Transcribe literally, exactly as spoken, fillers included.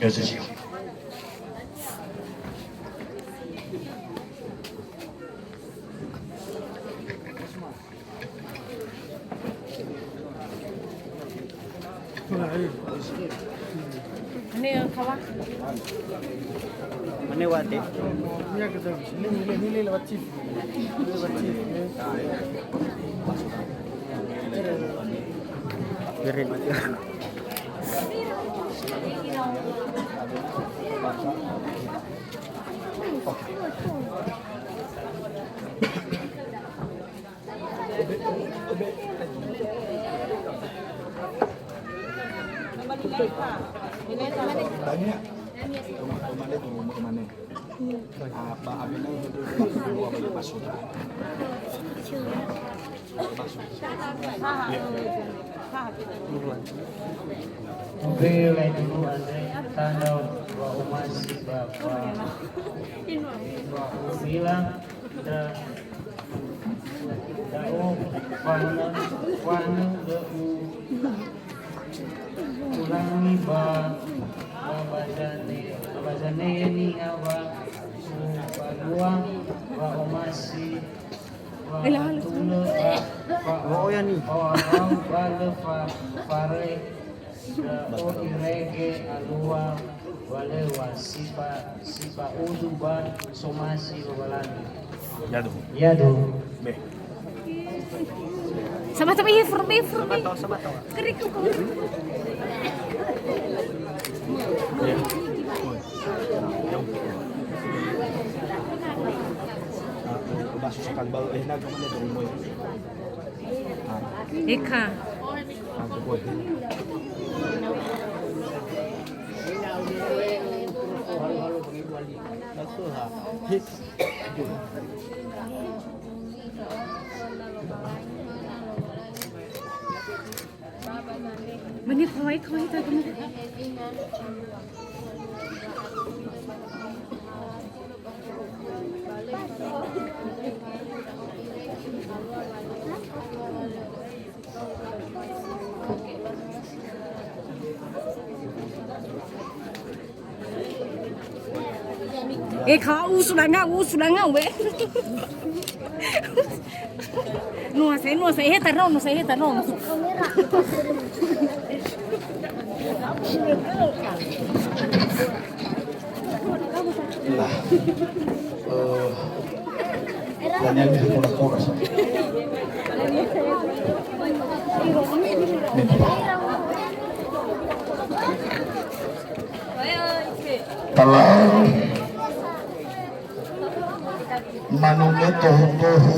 Grazie, signor. Mane kawa. Mane wate. Tania. Rumah, rumah dia tu, rumah, rumah ni. Ah, ba, abis ni dia tu, rumah, rumah, rumah, rumah, rumah. Mbe lae dulu andre, tandra wa'omasi ba, ba, ba u'ila, da, da'o, fana, fana, da u, ulangi ba, ba, ba zane, ba zane niha wa, ba dua, wa'omasi, Ela halus. Oh, ya ni. Irege alua walewa sipa, sipa udu ba somasi Lowalangi. Yadu. Yadu. Be. Sama-sama, iya, furmi, furmi. Sama tahu, sama tahu. Keriku, keriku. Iya. Eka. Mane kawai, kawai ta guna. Eh, ka usu langa, usu langa, we. Nua sai, nua sai, heta no, nua sai, heta no. Lah. Eh, Daniel bisa pura-pura, sa. Talau manunge tohu-tohu.